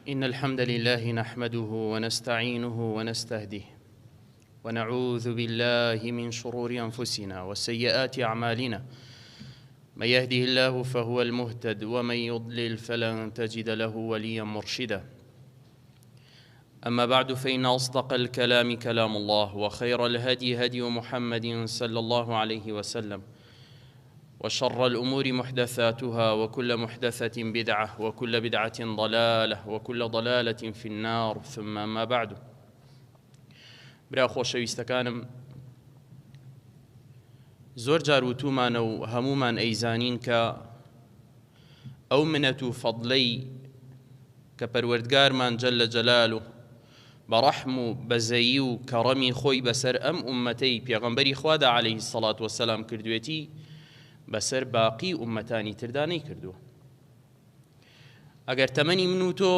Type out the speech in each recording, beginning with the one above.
إن الحمد لله نحمده ونستعينه ونستهديه ونعوذ بالله من شرور أنفسنا وسيئات أعمالنا من يهده الله فهو المهتد ومن يضلل فلن تجد له وليا مرشدا أما بعد فإن أصدق الكلام كلام الله وخير الهدي هدي محمد صلى الله عليه وسلم وشر الأمور محدثاتها وكل محدثة بدعة وكل بدعة ضلالة وكل ضلالة في النار ثم ما بعد برا خۆشەویستەکانم زۆر جار وتومانە و هەمومان ئەیزانین کە ئەو منەت و فەضلەی کە پەروەردگارمان جل جلاله بە ڕەحم و بەزەیی و کەڕەمی خۆی بەسەر ئەم ئوممەتەی پێغەمبەری خوادا علیه الصلاة والسلام کردوێتی بەسەر باقی ئوممەتانی تردا نەیکردووە. ئەگەر تەمەنی من و تۆ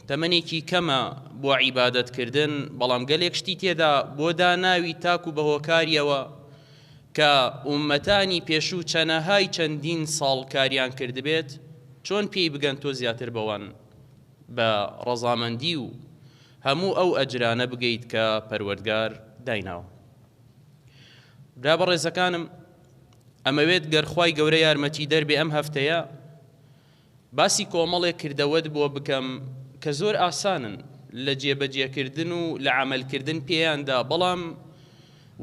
تەمەنێکی کەمە بۆ عیبادەت کردن بەڵام گەلێک شتی تێدا بۆ داناوی تاکو بە هۆکاریەوە کە ئوممەتانی پێشوو چەنەهای چەندین ساڵ کاریان کردبێت چۆن پێی بگەن تۆ زیاتر بەوان بە ڕەزامەندی و هەموو ئەو ئەجرانە بگەیت کە پەروەردگار دایناوە. برا بەڕێزەکانم ئەمەوێت گەر خوای گەورە یارمەتی دەر بێ ئەم هەفتەیە باسی کۆمەڵێک کردەوەت بۆ بکەم کە زۆر ئاسانن لە جێبەجێکردن و لە عەمەلکردن پێیاندا بەڵام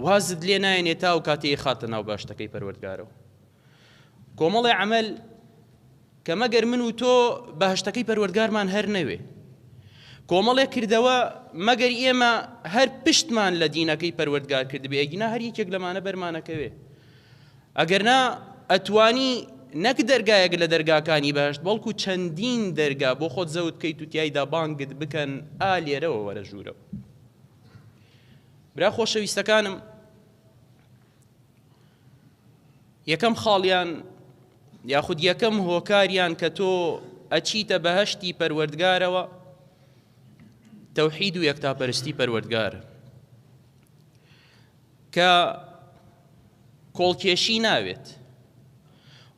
وازت لێ نایەنێ تا ئەو کاتەی خاتە ناو باشتەکەی پەروەردگارەوە. کۆمەڵێ عەمەل کە مەگەر من و تۆ بەهەشتەکەی پەروەردگارمان هەر نەوێ. کۆمەڵێک کردەوە مەگەر ئێمە هەر پشتمان لە دینەکەی پەروەردگار کردبێ ئەگینا هەر یەکێک لەمانە بەرمانەکەوێ. ئەگەرنا ئەتوانی نەک دەرگایەک لە دەرگاکانی بەهەشت بەڵکو چەندین دەرگا بۆ خۆت زەوت بکەیت و تیایدا بانگت بکەن ئا لێرەوە وەرە ژوورەوە. برا خۆشەویستەکانم یەکەم خاڵیان یاخود یەکەم هۆکاریان کە تۆ ئەچیتە بەهەشتی پەروەردگارەوە تەوحید و یەکتاپەرستی پەروەردگار کە کۆڵکێشی ناوێت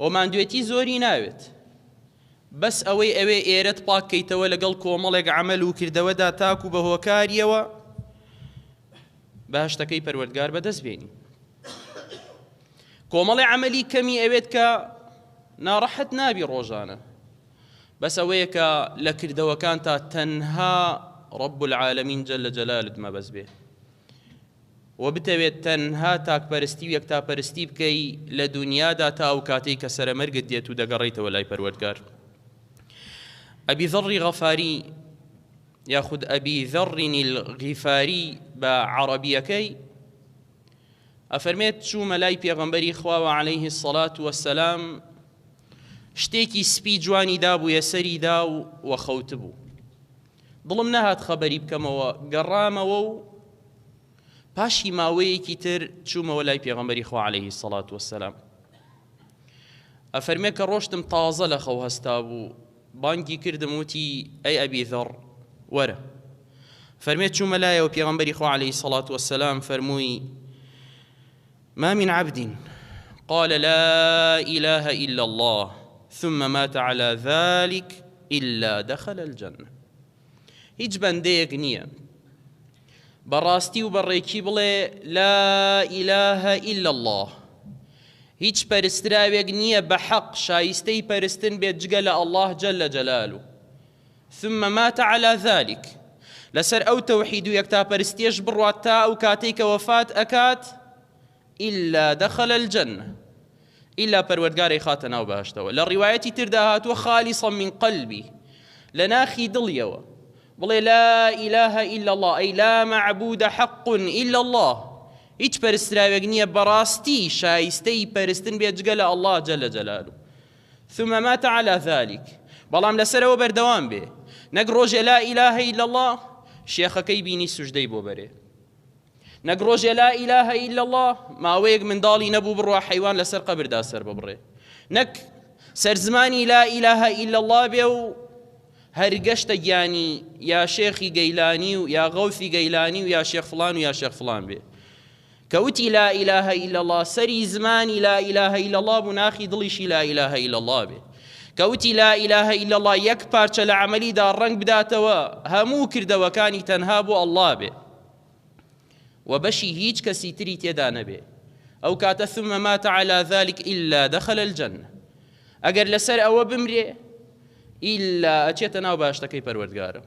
و ماندوێتی زۆری ناوێت بەس ئەوەی ئەوێ ئێرەت پاککەیتەوە لەگەڵ کۆمەڵێک عمل و کردەوەدا تاکو بە هۆکاریەوە بەهەشتەکەی پەروەردگار بەدەست بێنی کۆمەڵی عملی کەمی ئەوێت کە ناڕەحەت نابی ڕۆژانە بەس ئەوەیە کە لە کردەوەکان تا تەنها رب العالمین جل جلالت مەبەست بێ و بتەوێت تەنها تاکپەرستی و یەکتاپەرستی بکەی لە دونیادا تا ئەو کاتەی کە سەرەمەرگت دێت و دەگەڕێیتەوە لای پەروەردگار. ئەبی ذەڕی غەفاری یاخود ئەبی ذەڕ الغیفاری بە عەڕەبیەکەی ئەفەرمێت چوومە لای پێغەمبەری خواوە عەلەیه الصلاة والسلام شتێکی سپی جوانی دابوویە سەریدا و وەخەوتبوو دڵم نەهات خەبەری بکەمەوە، گەڕامەوە و پاشی ماوەیەکی تر چوومەوە لای پێغەمبەری خوا عەلەیهی سەڵات وەسەلام. ئەفەرمێ کە ڕۆشتم تازە لە خەو هەستابوو، بانگی کردم وتی ئەی ئەبی ذەڕ وەرە. فەرمێ چوومە لایەوە پێغەمبەری خوا عەلەیهی سەڵات وەسەلام فەرمووی ما من عبد قال لا إله إلا الله ثم مات على ذلك إلا دخل الجنة هیچ بەندەیەک نییە بەڕاستی و بەڕێکی بڵێ لا إله إلا الله هیچ پەرستراوێک نییە بە حەق شایستەی پەرستن بێت جگە لە الله جل جلاله ثم مات على ذلك لەسەر ئەو تەوحید و یەکتاپەرستیەش بڕوات تا ئەو کاتەی کە وەفات ئەکات إلا دخل الجنة ئیلا پەروەردگار ئەیخاتە ناو بەهەشتەوە لە ڕیوایەتی تردا هاتووە خالصا من قلبی لە ناخی دڵیەوە بڵێ لا إله إلا الله ئەی لا معبود حق إلا الله هیچ پەرستراوێک نییە بەڕاستی شایستەی پەرستن بێت جگە لە الله جل جلاله ثم مات علی ذلک بەڵام لەسەرەوە بەردەوام بێ نەک ڕۆژێ لا الە الا اللە شێخەکەی بینی سوژدەی بۆ بەرێ نەک ڕۆژێ لا الە الا اللە ماوەیەک منداڵی نەبوو بڕوا حەیوان لەسەر قەبردا سەر ببڕێ نەک سەر زمانی لا الە الا اللە بێ و هەر گەشتە گیانی یا شێخی گەیلانی و یا غەوثی گەیلانی و یا شێخ فڵان و یا شێخ فڵان بێ کە وتی لا الە الا اللە سەری زمانی لا الە الا اللە بوو ناخی دڵیشی لا الە الا اللە بێ. کە وتی لا اله الا اللە یەک پارچە لە عەمەلیدا ڕەنگ بداتەوە هەموو کردەوەکانی تەنها بۆ اللە بێ و بەشی هیچ کەسی تری تێدا نەبێ ئەو کاتە ثم مات على ذلك إلا دخل الجنة ئەگەر لەسەر ئەوە بمرێ ئیلا ئەچێتە ناو باشتەکەی پەروەردگارە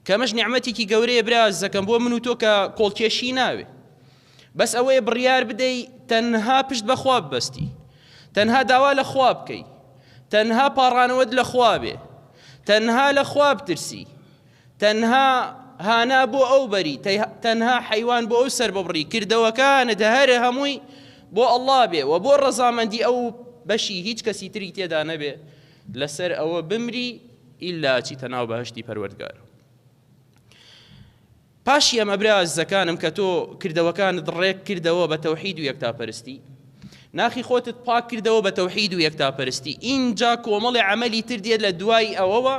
کەمەش نیعمەتێکی گەورەیە برا ئازیزەکەم بۆ من و تۆ کە کۆڵکێشی ناوێ بەس ئەوەیە بڕیار بدەی تەنها پشت بەخوا ببەستی تەنها داوا لە خوا بکەی تەنها پاڕانەوەت لە خوا بێ تەنها لە خوا بترسی تەنها هانا بۆ ئەو بەری تەنها حەیوان بۆ ئەو سەر ببڕی کردەوەکانت هەر هەمووی بۆ ئەڵڵا بێ و بۆ ڕەزامەندی ئەو بەشی هیچ کەسی تری تێدا نەبێ لەسەر ئەوە بمری ئیلا ئەچیتە ناو بەهەشتی پەروەردگار. پاشی ئەمە برا ئازیزەکانم کە تۆ کردەوەکانت ڕێک کردەوە بە تەوحید و یەکتاپەرستی ناخی خۆتت پاک کردەوە بە تەوحید و یەکتاپەرستی ئینجا کۆمەڵی عەمەلی تر دێت لە دوای ئەوەوە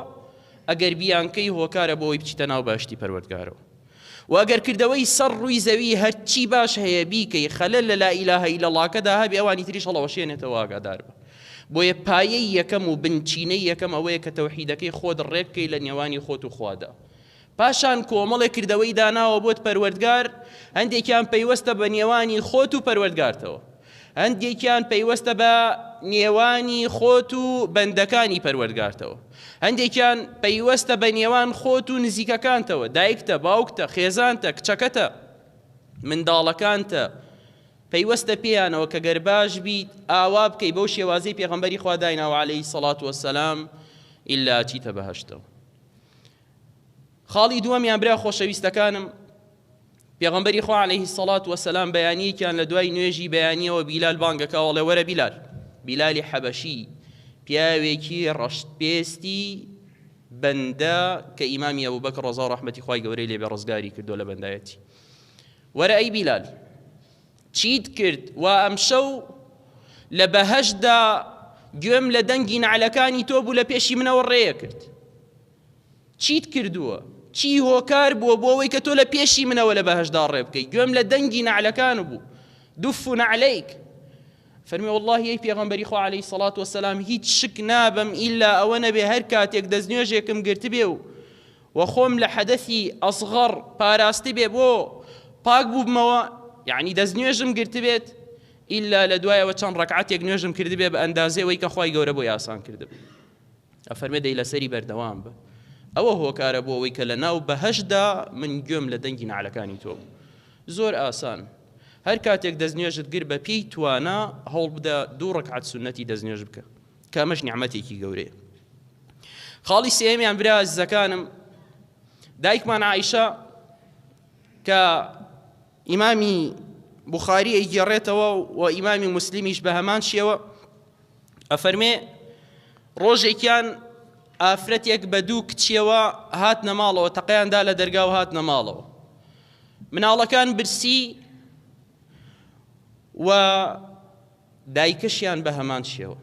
ئەگەر بیانکەی هۆکارە بۆ ئەوەی بچیتە ناو بەهەشتی پەروەردگارەوە وە ئەگەر کردەوەی سەر ڕووی زەوی هەرچی باش هەیە بیکەی خەلەل لە لا الە الا اللە کەدا هەبێ ئەوانی تریش هەڵەوەشێنێتەوە ئاگادار بە بۆیە پایەی یەکەم و بنچینەی یەکەم ئەوەیە کە تەوحیدەکەی خۆت ڕێک بکەی لە نێوانی خۆت و خوادا پاشان کۆمەڵێک کردەوەی داناوە بۆت پەروەردگار هەندێکیان پەیوەستە بە نێوانی خۆت و پەروەردگارتەوە هەندێکیان پەیوەستە بە نێوانی خۆت و بەندەکانی پەروەردگارتەوە هەندێکیان پەیوەستە بە نێوان خۆت و نزیکەکانتەوە دایکتە باوکتە خێزانتە کچەکەتە منداڵەکانتە پەیوەستە پێیانەوە کە گەر باش بیت ئاوا بکەی بەو شێوازەی پێغەمبەری خوا دایناوە عەلەیهی سەڵات وەسەلام ئیلا ئەچیتە بەهەشتەوە. خاڵی دووەمیان برا خۆشەویستەکانم پێغەمبەری خوا عەلەیهی سەڵات وەسەلام بەیانیەکیان لە دوای نوێژی بەیانیەوە بیلال بانگەکا وەڵێ وەرە بیلال بیلالی حەبەشی پیاوێکی ڕەشپێستی بەندە کە ئیمامی ئەبوبەکر ڕەزا و ڕەحمەتی خوای گەورەی لێبێ ڕزگاری کردووە لە بەندایەتی وەرە ئەی بیلال چیت کرد وا ئەمشەو لە بەهەشتدا گوێم لە دەنگی نەعلەکانی تۆ بوو لە پێشی منەوە ڕێیە کرد چیت کردووە؟ چی هۆکار بووە بۆ ئەوەی کە تۆ لە پێشی منەوە لە بەهەشتدا ڕێ بکەی؟ گوێم لە دەنگی نەعلەکان بوو. دف نعلیک. فەرمی واللهی ئەی پێغەمبەری خوا عەلەیهی سەڵات وەسەلام هیچ شک نابەم ئیلا ئەوە نەبێ هەر کاتێک دەستنوێژێکم گرتبێ و و خۆم لە حەدەثی ئەسغەر پاراستبێ بۆ پاک بووبمەوە یعنی دەستنوێژم گرتبێت ئیلا لە دوایەوە چەند ڕەکعەتێک نوێژم کردبێ بە ئەندازەی ئەوەی کە خوای گەورە بۆی ئاسان کردبێ. ئەفەرمێ دەی لەسەری بەردەوام بە ئەوە هۆکارە بۆ ئەوەی کە لە ناو بەهەشتدا من گوێم لە دەنگی نەعلەکانی تۆ بوو زۆر ئاسان هەر کاتێک دەستنوێژت گر بە پێی توانا هەوڵ بدە دوو ڕکعەت سوننەتی دەستنوێژ بکە کە ئەمەش نیعمەتێکی گەورەیە خاڵی سێیەمیان برا ئازیزەکانم دایکمان عائیشە کە ئیمامی بوخاری ئەیگێڕێتەوە و ئیمامی موسلیمیش بە هەمان شێوە ئەفەرمێ ڕۆژێکیان ئافرەتێک بە دوو کچیەوە هاتنە ماڵەوە تەقەیان دا لە دەرگا و هاتنە ماڵەوە مناڵەکان برسی و دایکەشیان بە هەمان شێوە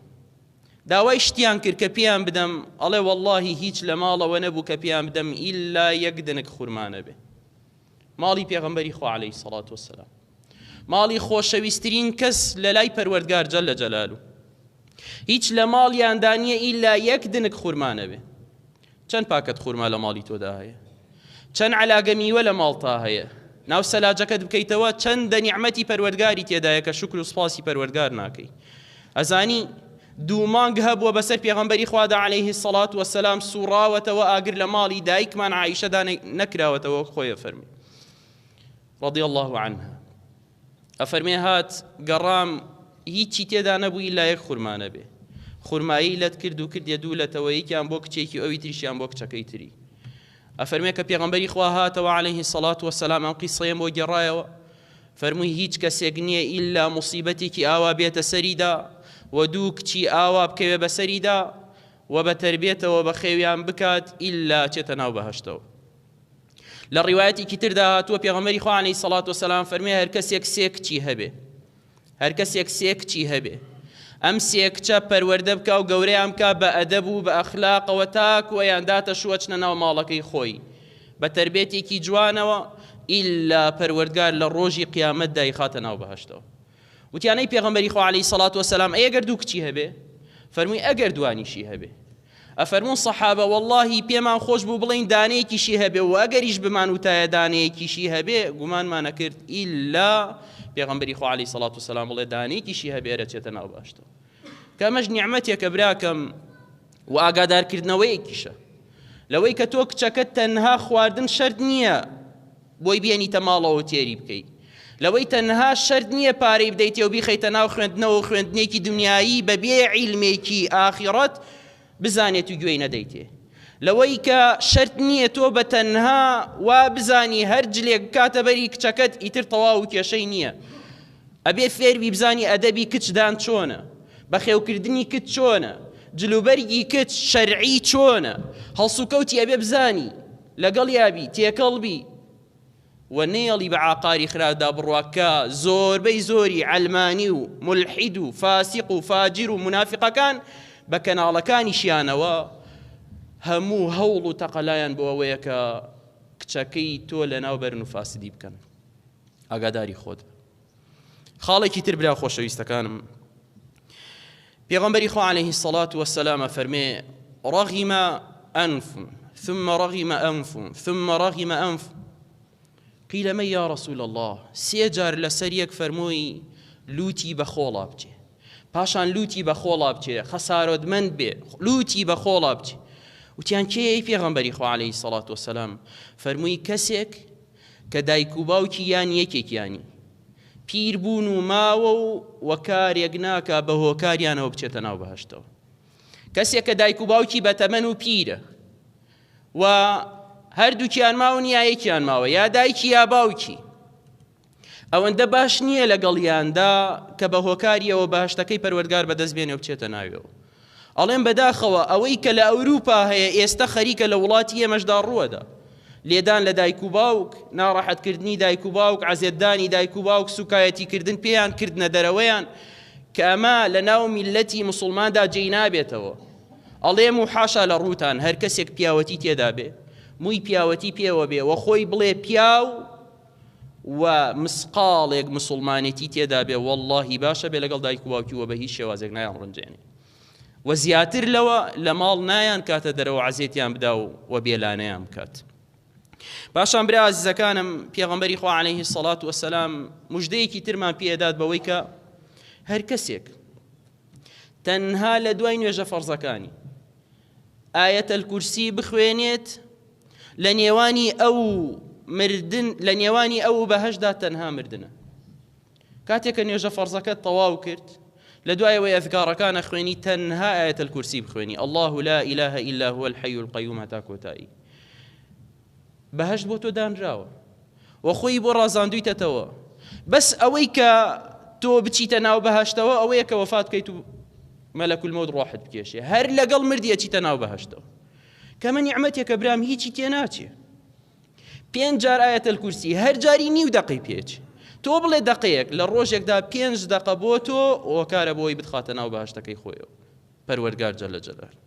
داوای شتیان کرد کە پێیان بدەم ئەڵێ واللهی هیچ لە ماڵەوە نەبوو کە پێیان بدەم ئیلا یەک دنک خورمانە بێ ماڵی پێغەمبەری خوا علیە الصلوة والسلام ماڵی خۆشەویسترین کەس لە لای پەروەردگار جل جلالو هیچ لە ماڵیاندا نییە ئیلا یەک دنک خورما نەبێ چەند پاکەت خورما لە ماڵی تۆدا هەیە چەند علاگە میوە لە ماڵتا هەیە ناو سەلاجەکەت بکەیتەوە چەندە نیعمەتی پەروەردگاری تێدایە کە شوکر و سپاسی پەروەردگار ناکەی ئەزانی دوو مانگ هەبووە بەسەر پێغەمبەری خوادا علیه الصلاة والسلام سوڕاوەتەوە ئاگر لە ماڵی دایکمان عائیشەدا نەکراوەتەوە وەک خۆی ئەفەرموێ رضی الله عنها ئەفەرمێ هات گەڕام هیچی تێدا نەبوو ئیلا یەک خورما نەبێ خورمایی لەت کرد و کردیە دوو لەتەوە یەکیان بۆ کچێکی ئەوی تریشیان بۆ کچەکەی تری ئەفەرمێ کە پێغەمبەری خوا هاتەوە علیه الصلاة والسلام ئەم قیسەیەم بۆ گێڕایەوە فەرمووی هیچ کەسێک نییە ئیلا موسیبەتێکی ئاوا بێتە سەریدا و دوو کچی ئاوا بکەوێ بەسەریدا و بە تەربیەتەوە بەخێویان بکات ئیلا چێتە ناو بەهەشتەوە. لە ڕیوایەتێکی تردا هاتووە پێغەمبەری خوا عەلەیهی سەڵات وەسەلام فەرمی هەر کەسێک سێ کچی هەبێ هەر کەسێک سێ کچی هەبێ ئەم سێ کچە پەروەردە بکا و گەورەیان بکا بە ئەدەب و بە ئەخلاقەوە تاکو ئەیان داتە شووە چنە ناو ماڵەکەی خۆی بە تەربێتێکی جوانەوە ئیلا پەروەردگار لە ڕۆژی قیامەتدا ئیخاتە ناو بەهەشتەوە وتیان ئەی پێغەمبەری خوا عەلەیهی سەڵات وەسەلام ئەی ئەگەر دوو کچی هەبێ؟ فەرمووی ئەگەر دوانیشی هەبێ. ئەفەرموون سەحابە وەڵڵاهی پێمان خۆش بوو بڵێین دانەیەکیشی هەبێ و ئەگەریش بمان وتایە دانەیەکیشی هەبێ گومانمان ئەکرد ئیلا پێغەمبەری خوا عەلەیهی سەڵات وسەلام بڵێ دانەیەکیشی هەبێ ئەرەچێتە ناو بەهەشتەوە. کە ئەمەش نیعمەتێکە براکەم و ئاگادارکردنەوەیەکیشە لەوەی کە تۆ کچەکەت تەنها خواردن شەرت نییە بۆی بێنیتە ماڵەوە و تێری بکەی لەوەی تەنها شەرت نییە پارەی بدەیتێ و بیخەیتە ناو خوێندنەوە و خوێندنێکی دنیایی بەبێ عیلمێکی ئاخیڕەت بزانێت و گوێی نەدەیتێ لەوەی کە شەرت نییە تۆ بە تەنها وا بزانی هەر جلێک بکاتە بەری کچەکەت ئیتر تەواو و کێشەی نییە ئەبێ فێربی بزانی ئەدەبی کچ دان چۆنە بەخێوکردنی کچ چۆنە جلوبەرگی کچ شەرعی چۆنە هەڵسوکەوتی ئەبێ بزانی لەگەڵیا بی تێکەڵ بی و نەیەڵی بە عاقاری خراپدا بڕوا کە زۆربەی زۆری عەلمانی و مولحید و فاسق و فاجر و مونافقەکان بە کەناڵەکانیشیانەوە هەموو هەوڵ و تەقەلایان بۆ ئەوەیە کە کچەکەی تۆ لەناو بەرن و فاسدی بکەن. ئاگاداری خۆت بە. خاڵێکی تر برا خۆشەویستەکانم پێغەمبەری خوا عەلەیهی سەڵات وەسەلام ئەفەرمێ ڕەغیمە ئەنف ثم رغم أنف ثم رغم أنف قیل من یا رسول الله سێ جار لەسەر یەک فەرمووی لوتی بە خۆڵا بچێ پاشان لوتی بە خۆڵا بچێ خەسارۆدمەند بێ لوتی بە خۆڵا بچێ وتیان کێ ی پێغەمبەری خوا عەلەیهی سەڵات وەسەلام فەرمووی کەسێک کە دایک و باوکی یان یەکێکیانی پیر بوون و ماوە و وە کارێک ناکا بە هۆکاریانەوە بچێتە ناو بەهەشتەوە. کەسێک کە دایک و باوکی بەتەمەن و پیرە و هەردووکیان ماون یا یەکیان ماوە یا دایکی یا باوکی ئەوەندە باش نییە لەگەڵیاندا کە بە هۆکاریەوە بەهەشتەکەی پەروەردگار بەدەست بێنێ و بچێتە ناویەوە. ئەڵێم بەداخەوە ئەوەی کە لە ئەوروپا هەیە ئێستە خەریکە لە وڵاتی ئێمەشدا ڕووەدا. لێدان لە دایک و باوک، ناڕەحەتکردنی دایک و باوک، عەزێتدانی دایک و باوک، سوکایەتیکردن پێیان، کردنە دەرەوەیان، کە ئەمە لە ناو میللەتی موسوڵماندا جێی نابێتەوە. ئەڵێم و حاشا لە ڕووتان هەر کەسێک پیاوەتی تێدا بێ، مووی پیاوەتی پێوە بێ و خۆی بڵێ پیاو و مسقاڵێک مسوڵمانێتی تێدا بێ وەڵڵاهی باشە بێ لەگەڵ دایک و باوکی وە بە هیچ شێوازێک نایان ڕنجێنێ و زیاتر لەوە لە ماڵ نایان کاتە دەرەوە عەزێتیان بدا و وە بێلانەیان بکات. پاشان برا ئازیزەکانم پێغەمبەری خوا عەلەیهی سەڵات وەسەلام مژدەیەکی ترمان پێدات بەوەی کە هەر کەسێک تەنها لە دوای نوێژە فەرزەکانی ئایەت الکورسی بخوێنێت لە نێوانی ئەو مردن لە نێوانی ئەو بەهەشدا تەنها مردنە کاتێک کە نوێژە فەرزەکەت تەواو کرد لە دوای ئەوەی ئەذکارەکان ئەخوێنی تەنها ئایەت الکورسی بخوێنی الله لا اله الا هو الحي القيوم هەتا کۆتایی بەهەشت بۆ تۆ دانراوە و خۆی بۆ ڕازاندویتەتەوە بەس ئەوەی کە تۆ بچیتە ناو بەهەشتەوە ئەوەیە کە وەفات بکەیت و مەلەک المەوت ڕۆحت بکێشێ هەر لەگەڵ مردی ئەچیتە ناو بەهەشتەوە کەمە نیعمەتێکە برام هیچی تێ ناچێ پێنج جار ئایەت الکورسی هەر جاری نیو دەقەی پێچ تۆ بڵێ دەقەیەک لە ڕۆژێکدا پێنج دەقە بۆ تۆ هۆکارە بۆی بتخاتە ناو بەهەشتەکەی خۆیەوە پەروەردگار جل جلاله.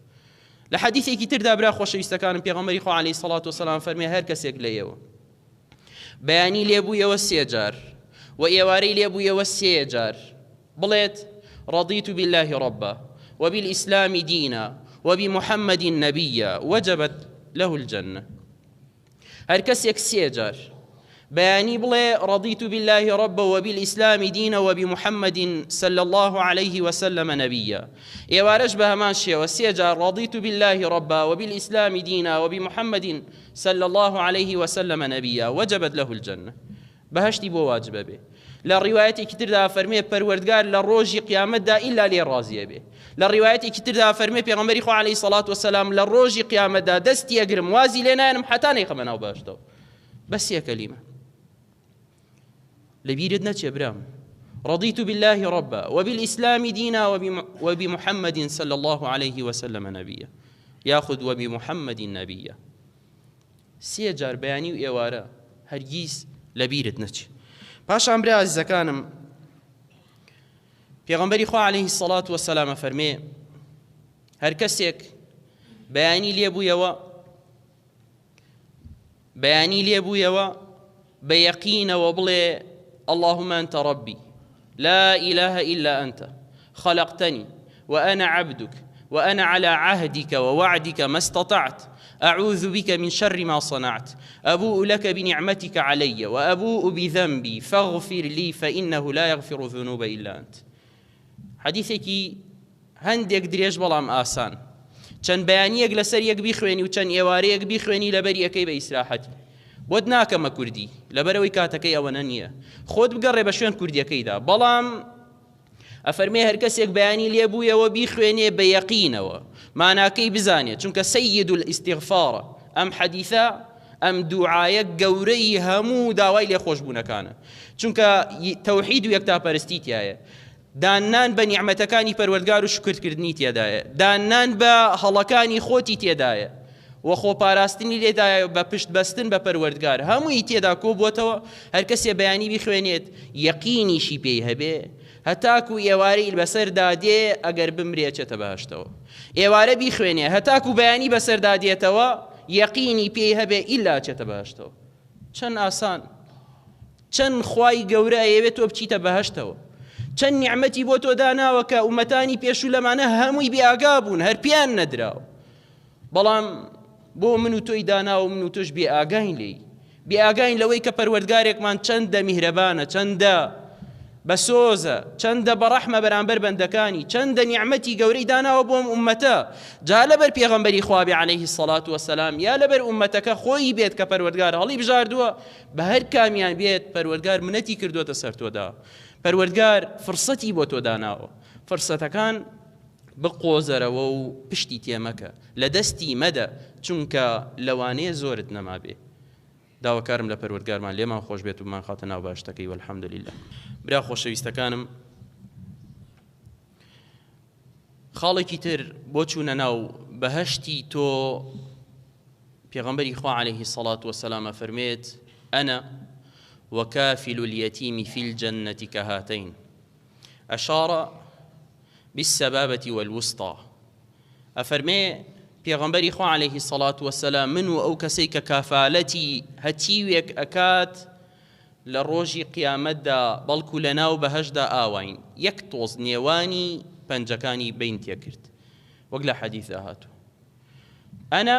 لە حەدیثێکی تردا برا خۆشەویستەکانم پێغەمبەری خوا عەلەیهی سەڵات وسەلام فەرمی هەر کەسێک لە ئێوە بەیانی لێبوویەوە سێ جار و ئێوارەی لێبوویەوە سێ جار بڵێت رضیت بالله ربا وبالإسلام دینا وبمحمد نبیا وجبت له الجنة. هەر کەسێک سێ جار بەیانی بڵێ رضیت بالله ربا وبالإسلام دینا وبمحمد صلی الله علیه وسلم نبیا، ئێوارەش بە هەمان شێوە سێ جار رضیت بالله ربا وبالإسلام دینا وبمحمد صلی الله علیه وسلم نبیا وجبت له الجنة، بەهەشتی بۆ واجبە بێ. لە ڕیوایەتێکی تردا ئەفەرموێ پەروەردگار لە ڕۆژی قیامەتدا ئیلا لێی ڕازی ئەبێ. لە ڕیوایەتێکی تردا ئەفەرموێ پێغەمبەری خوا عەلەیهی سەڵات وەسەلام لە ڕۆژی قیامەتدا دەستی ئەگرم وازی لێ نایەنم حەتا نەیخەمە ناو بەهەشتەوە. بەس یە کەلیمە. لەبیرت نەچێ برام. رضيت بالله ربا وبالإسلام دينا وبمحمد صلى الله عليه وسلم نبيا یاخود وبمحمد نبيا. سێ جار بەیانی و ئێوارە هەرگیز لەبیرت نەچێ. پاشان برا ئازیزەکانم پێغەمبەری خوا عەلەیهی سەڵات وەسەلام ئەفەرمێ هەر کەسێک بەیانی لێبوویەوە بەیانی لێبوویەوە بە یەقینەوە بڵێ اللهم أنت ربي لا إله إلا أنت خلقتني وأنا عبدك وأنا على عهدك ووعدك ما استطعت أعوذ بك من شر ما صنعت أبوء لك بنعمتك علي وأبوء بذنبي فاغفر لي فإنه لا يغفر الذنوب إلا أنت. حەدیثێکی هەندێک درێژ بەڵام ئاسان. چەند بەیانیەک لەسەر یەک بیخوێنی و چەند ئێوارەیەک بیخوێنی لەبەری ئەکەی بە ئیسراحەتی. بۆت ناکەمە کوردی لەبەرئەوەی کاتەکەی ئەوەنە نییە. خۆت بگەڕێ بە شوێن کوردیەکەیدا. بەڵام ئەفەرمێ هەرکەسێک بەیانی لێ بوویەوە بیخوێنێ بە یەقینەوە ماناکەی بزانێ چونکە سید الاستغفارە ئەم حەدیثە ئەم دوعایە گەورەی هەموو داوای لێخۆشبوونەکانە چونکە تەوحید و یەکتاپەرستی تایە داننان بە نیعمەتەکانی پەروەردگار و شوکرکردنی تێدایە، داننان بە هەڵەکانی خۆتی تێدایە و خۆپاراستنی لێدایە بە پشت بەستن بە پەروەردگار، هەمووی تێدا کۆبووەتەوە، هەرکەسێ بەیانی بیخوێنێت یەقینیشی پێی هەبێ هەتاکو ئێوارەی بەسەردا دێ ئەگەر بمرێ ئەچێتە بەهەشتەوە، ئێوارە بیخوێنێ هەتاکو بەیانی بەسەردا دێتەوە یەقینی پێی هەبێ ئیلا ئەچێتە بەهەشتەوە. چەند ئاسان. چەند خوای گەورە ئەیەوێت تۆ بچیتە بەهەشتەوە چەند نیعمەتی بۆ تۆ داناوە کە ئومەتانی پێشوو لەمانە هەمووی بێ ئاگا بوون هەر پێیان نەدراوە بەڵام بۆ من و تۆی داناوە من و تۆش بێ ئاگاین لێی بێ ئاگاین لەوەی کە پەروەردگارێکمان چەندە میهرەبانە چەندە بەسۆزە، چەندە بەڕەحمە بەرامبەر بەندەکانی، چەندە نیعمەتی گەورەی داناوە بۆ ئەم ئوممەتە، جا لەبەر پێغەمبەری خوا بێ علیه الصلوة والسلام یا لەبەر ئوممەتەکە خۆی بێت کە پەروەردگار هەڵیبژاردووە، بە هەر کامیان بێت پەروەردگار منەتی کردووەتە سەر تۆدا، پەروەردگار فرسەتی بۆ تۆ داناوە، فرسەتەکان بقۆزەرەوە و پشتی تێمەکە، لەدەستی مەدە، چونکە لەوانەیە زۆرت نەمابێ. داواکارم لە پەروەردگارمان لێمان خۆش بێت و بمانخاتە ناو بەهەشتەکەی والحمد للە. برا خۆشەویستەکانم خاڵێکی تر بۆ چوونە ناو بەهەشتی تۆ پێغەمبەری خوا عەلەیهی سەڵات وەسەلام ئەفەرمێت ئەنە وکافل اليتیم فی الجنة کهاتین أشار بالسبابة والوسطى ئەفەرمێ پێغەمبەری خوا علیه الصلوة والسلام من و ئەو کەسەی کە کافالەتی هەتیوێک ئەکات لە ڕۆژی قیامەتدا بەڵکو لە ناو بەهەشتدا ئاواین یەک تۆز نێوانی پەنجەکانی بین تێکرد وەک لە حەدیثدا هاتووە أنا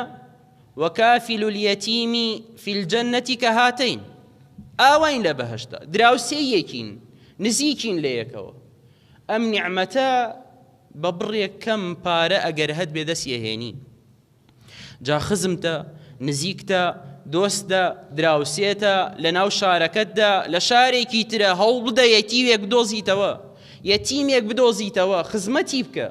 وكافل اليتيم في الجنة كهاتين ئاواین لە بەهەشتدا دراوسێی یەکین نزیکین لە یەکەوە ئەم نیعمەتە بە بڕێک کەم پارە ئەگەر هەت بێ دەستی ئەهێنی جا خزمتە نزیکتە دۆستە دراوسێتە لە ناو شارەکەتدا لە شارێکی ترە هەوڵبدە یەتیوێک بدۆزیتەوە یەتیمێک بدۆزیتەوە خزمەتی بکە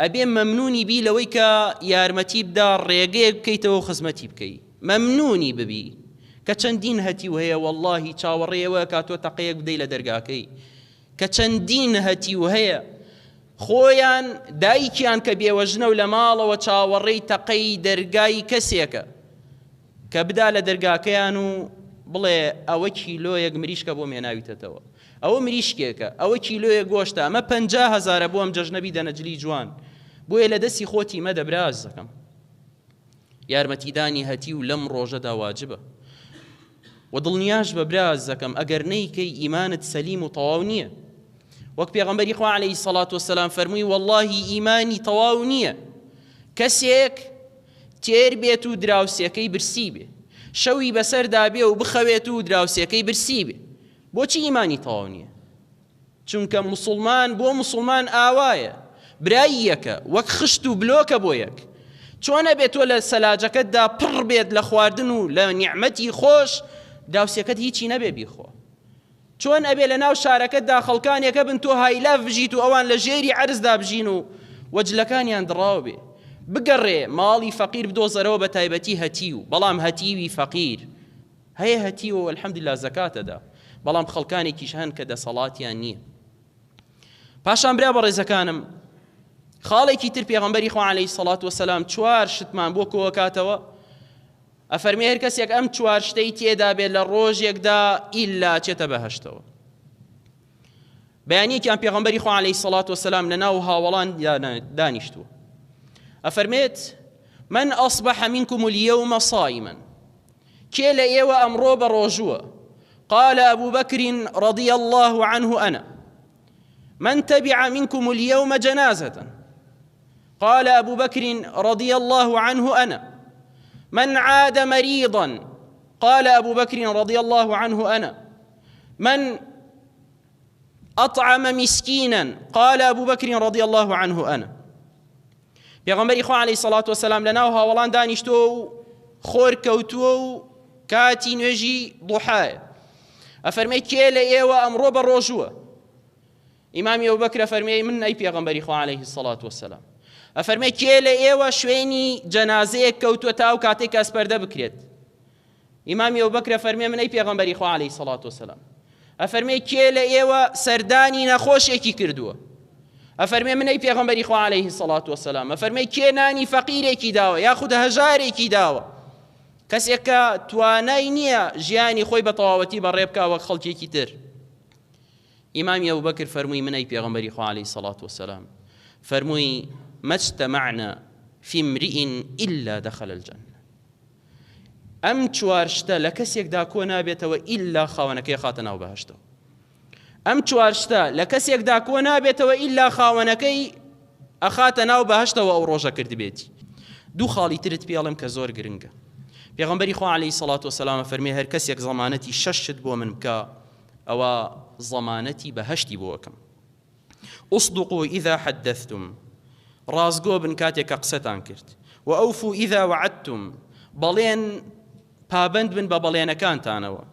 ئەبێ مەمنونی بی لەوەی کە یارمەتی بدا ڕێگەیەک بکەیتەوە و خزمەتی بکەی مەمنونی ببی کە چەندین هەتیو هەیە وەڵاهی چاوەڕێی ئەوە ئەکا تۆ تەقەیەک بدەی لە دەرگاکەی کە چەندین هەتیو هەیە خۆیان دایکیان کە بێوەژنە و لە ماڵەوە چاوەڕێی تەقەی دەرگای کەسێکە کە بدا لە دەرگاکەیان و بڵێ ئەوە کیلۆیەک مریشکە بۆم هێناویتەتەوە ئەوە مریشکێکە ئەوە کیلۆیەک گۆشتە ئەمە 50 هەزارە بۆ ئەم جەژنە بیدەنە جلی جوان بۆیە لە دەستی خۆتی مەدە برازەکەم یارمەتیدانی هەتیو لەم ڕۆژەدا واجبە و دڵنیاش بە برازەکەم ئەگەر نەیکەی ئیمانت سەلیم و تەواو نییە وەک پێغەمبەری خوا عەلەیهی سەڵات وەسەلام فەرمووی وەڵڵاهی ئیمانی تەواو نییە کەسێک تێر بێت و دراوسێکەی برسی بێ شەوی بەسەردا بێ و بخەوێت و دراوسێکەی برسی بێ بۆچی ئیمانی تەواو نییە چونکە موسڵمان بۆ موسڵمان ئاوایە برای یەکە وەک خشت و بلۆکە بۆ یەک چۆن ئەبێت تۆ لە سەلاجەکەتدا پڕ بێت لە خواردن و لە نیعمەتی خۆش دراوسێکەت هیچی نەبێ بیخۆ چۆن ئەبێ لە ناو شارەکەتدا خەڵکانێک هەبن تۆ هایلاف بژیت و ئەوان لە ژێری عەرزدا بژین و وەجلەکانیان دڕاو بێ بگەڕێ ماڵی فەقیر بدۆزەرەوە بە تایبەتی هەتیو بەڵام هەتیوی فەقیر هەیە هەتیوە و الحمدللە زەکات ئەدا بەڵام خەڵکانێکیش هەن کە دەسەڵاتیان نییە پاشان برا بەڕێزەکانم خاڵێکی تر پێغەمبەری خوا عەلەیهی سەڵات وەسەلام چوار شتمان بۆ کۆکاتەوە ئەفەرمێ هەر کەسێک ئەم چوار شتەی تێدا بێت لە ڕۆژێکدا ئیلا چێتە بەهەشتەوە بەیانیەکیان پێغەمبەری خوا عەلەیهی سەڵات وەسەلام لە ناو هاوەڵان دانیشتووە ئەفەرمێت من أصبح منكم اليوم صائما کێ لە ئێوە ئەمڕۆ بە ڕۆژووە؟ قال أبو بكر رضي الله عنه أنا. من تبع منكم اليوم جنازة؟ قال أبو بكر رضي الله عنه أنا. من عاد مريضا؟ قال أبو بكر رضي الله عنه أنا. من أطعم مسكينا؟ قال أبو بكر رضي الله عنه أنا. پێغەمبەری خوا عەلەیهی سەڵات وەسەلام لەناو هاوەڵان دانیشتووە و خۆر کەوتووە و کاتی نوێژی ضحایە. ئەفەرمێ کێ لە ئێوە ئەمڕۆ بە ڕۆژووە؟ ئیمامی ئەبوبەکر ئەفەرمێ من ئەی پێغەمبەری خوا عەلەیهی سەڵات وەسەلام. ئەفەرمێ کێ لە ئێوە شوێنی جەنازەیەک کەوتووە تا ئەو کاتێک کە ئەسپەردە بکرێت؟ ئیمامی ئەبوبەکر ئەفەرمێ من ئەی پێغەمبەری خوا عەلەیهی سەڵات وەسەلام. ئەفەرمێ کێ لە ئێوە سەردانی نەخۆشێکی کردووە؟ ئەفەرمێ من ئەی پێغەمبەری خوا عەلەیهی سەڵات وەسەلام. ئەفەرمێ کێ نانی فەقیرێکی داوە یاخود هەژارێکی داوە؟ کەسێک کە توانای نییە ژیانی خۆی بە تەواوەتی بەڕێ بکا وەک خەڵکێکی تر. ئیمامی ئەبوبەکر فەرمووی من ئەی پێغەمبەری خوا عەلەیهی سەڵات وەسەلام. فەرمووی ما اجتمعنا في امرئ إلا دخل الجنة. ئەم چوار شتە لە کەسێکدا کۆ نابێتەوە ئیلا خاوەنەکەی خاتە ناو بەهەشتەوە. ئەم چوار شتە لە کەسێکدا کۆ نابێتەوە ئیلا خاوەنەکەی ئەخاتە ناو بەهەشتەوە ئەو ڕۆژە کردبێتی. دوو خاڵی ترت پێڵم کە زۆر گرنگە. پێغەمبەری خوا عەلەیهی سەڵات وەسەلام فەرمی هەر کەسێک زەمانەتی شەش شت بۆ من بکا ئەوە زەمانەتی بەهەشتی بۆ ئەکەم. اصدقوا اذا حدثتم، ڕاستگۆ بن کاتێک کە قسەتان کرد. وأوفوا اذا وعدتم، بەڵێن پابەند بن بە بەڵێنەکانتانەوە.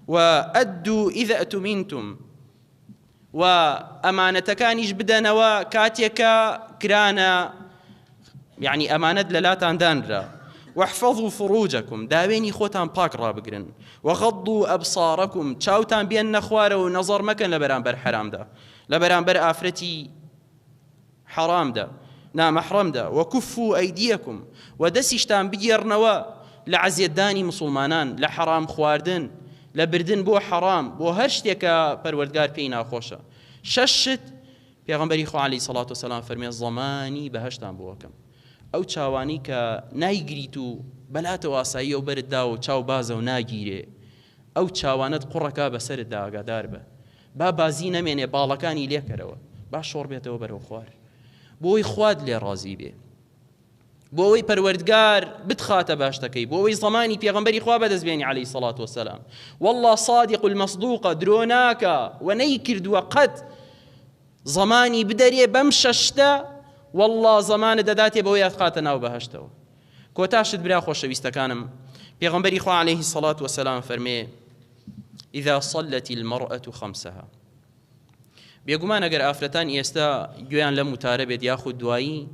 وأدوا اذا اؤتمنتم، و ئەمانەتەکانیش بدەنەوە کاتێک کە کرانە، یعنی ئەمانەت لەلاتان دانرا. واحفظوا فروجكم، داوێنی خۆتان پاک ڕابگرن. وغضوا أبصاركم، چاوتان بێننە خوارەوە و نەزەڕ مەکەن لە بەرامبەر حەرامدا، لە بەرامبەر ئافرەتی حەرامدا، نامەحڕەمدا. وكفوا أيديكم، و دەستیشتان بگێڕنەوە لە عەزیەتدانی مسوڵمانان، لە حەرام خواردن، لە بردن بۆ حەرام، بۆ هەر شتێک کە پەروەردگار پێی ناخۆشە. شەش شت پێغەمبەری خوا عەلەیهی سەڵات وەسەلام فەرمێ زەمانی بەهەشتان بۆ ئەکەم. ئەو چاوانەی کە نایگریت و بەلاتەوە ئاساییە و بەرت داوە و چاو بازە و ناگیرێ، ئەو چاوانەت قوڕەکا بەسەرتدا ئاگادار بە. با بازی نەمێنێ، باڵەکانی لێکەرەوە، با شۆڕ بێتەوە بەرەو خوار. بۆ ئەوەی خوات لێ ڕازی بێ. بۆ ئەوەی پەروەردگار بتخاتە باشتەکەی، بۆ ئەوەی زەمانی پێغەمبەری خوا بەدەست بێنی عەلەیهی سەڵات وەسەلام. واللە صادق المصدوقە، درۆ ناکا و نەیکردووە قەت زەمانی بدەرێ بەم شەش شتە، واللە زەمانت دەداتێ بەوەی ئەتخاتە ناو بەهەشتەوە. کۆتا شت برا خۆشەویستەکانم، پێغەمبەری خوا عەلەیهی سەڵات وەسەلام فەرمێ اذا صلت المرأة خمسها. بێگومان ئەگەر ئافرەتان ئێستا گوێیان لەم وتارە بێت یاخود دوایی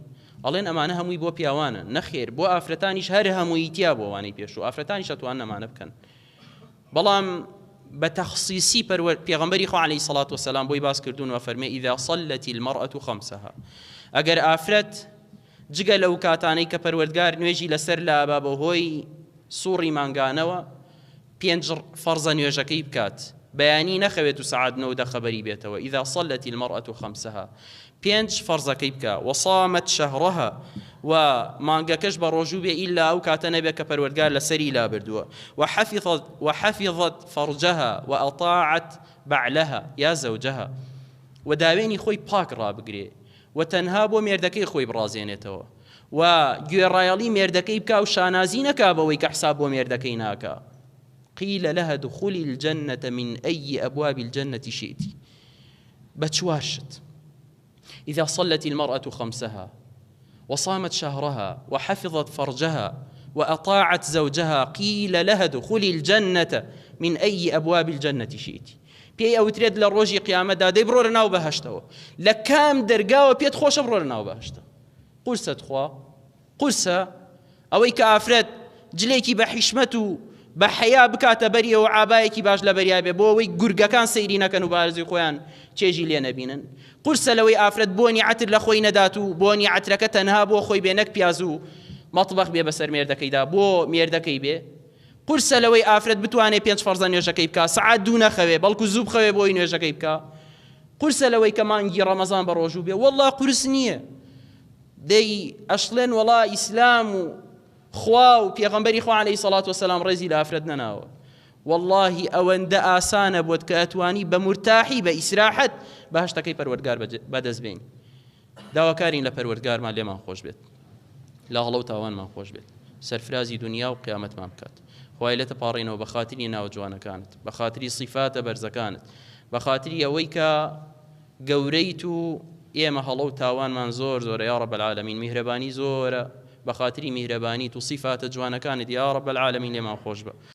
ئەڵێن ئەمانە هەمووی بۆ پیاوانە، نەخێر بۆ ئافرەتانیش هەر هەمووی تیا بۆ ئەوانەی پێشوو ئافرەتانیش ئەتوانن ئەمانە بکەن، بەڵام بە تەخصیصی پەروەر پێغەمبەری خوا عەلەیهی سەڵات وەسەلام بۆی باس کردوون و فەرمێ اذا صلت المرأة خمسها، ئەگەر ئافرەت جگە لەو کاتانەی کە پەروەردگار نوێژی لەسەر لابا بەهۆی سوڕی مانگانەوە پێنج فەرزە نوێژەکەی بکات، بەیانی نەخەوێت و سەعات نۆ و دە خەبەری بێتەوە، اذا صلت المرأة خمسها، پێنج فەرزەکەی بکا، وصامت شهرها، و مانگەکەش بە ڕۆژوو بێ ئیلا ئەو کاتە نەبێ کە پەروەردگار لەسەری لابردووە، وحفظت وحفظت فرجها وأطاعت بعلها یا زوجها، و داوێنی خۆی پاک ڕابگرێ و تەنها بۆ مێردەکەی خۆی بڕازێنێتەوە و گوێڕایەڵی مێردەکەی بکا و شانازی نەکا بەوەی کە حساب بۆ مێردەکەی ناکا. قیل لها ادخلی الجنة من ای ابواب الجنة شئت، بە چوار شت، اذا صلت المرأة خمسها وصامت شهرها وحفظت فرجها وأطاعت زوجها قیل لها ادخلی الجنة من ای ابواب الجنة شئت. پێی ئەوترێت لە ڕۆژی قیامەتدا دەی بڕۆرە ناو بەهەشتەوە، لە کام دەرگاوە پێت خۆشە بڕۆرە ناو بەهەشتە. قورسە تخوا قورسە ئەوەی کە ئافرەت جلێکی بە حیشمەت و بە حەیا بکاتە بەریەوە عابایەکی باش لە بەریا بێ بۆ ئەوەی گورگەکان سەیری نەکەن و بارزی خۆیان چێژی لێ نەبینن. قورسە لەوەی ئافرەت بۆنی عەتر لە خۆی نەدات و بۆنی عەترەکە تەنها بۆ خۆی بێ نەک پیاز و مەتبەخ بێ بەسەر مێردەکەیدا بۆ مێردەکەی بێ. قورسە لەوەی ئافرەت بتوانێ پێنج فەرزە نوێژەکەی بکا سەعات دوو نەخەوێ بەڵکو زوو بخەوێ بۆی نوێژەکەی بکا. قورسە لەوەی کە مانگی ڕەمەزان بە ڕۆژوو بێ. وەڵا قورس نییە. دەی ئەشڵێن وەڵا ئیسلام و خوا و پێغەمبەری خوا عەلەیهی سەڵات وەسەلام ڕێزی لە ئافرەت نەناوە. وەڵاهی ئەوەندە ئاسانە بۆت کە ئەتوانی بە مورتاحی بە ئیسراحەت بەهەشتەکەی پەروەردگار بەدەست بێنی. داواکارین لە پەروەردگارمان لێمان خۆش بێت، لە هەڵە و تاوانمان خۆش بێت، سەرفرازی دونیا و قیامەتمان بکات. خوایە لێتە پاڕێینەوە بە خاتری ناوە جوانەکانت، بە خاتری سیفاتە بەرزەکانت، بە خاتری ئەوەی کە گەورەیت و ئێمە هەڵە و تاوانمان زۆر زۆرە یا رب العالمین میهرەبانی زۆرە، بە خاتری میهرەبانیت و سیفاتە جوانەکانت یا رب العالمین لێمان خۆش بە.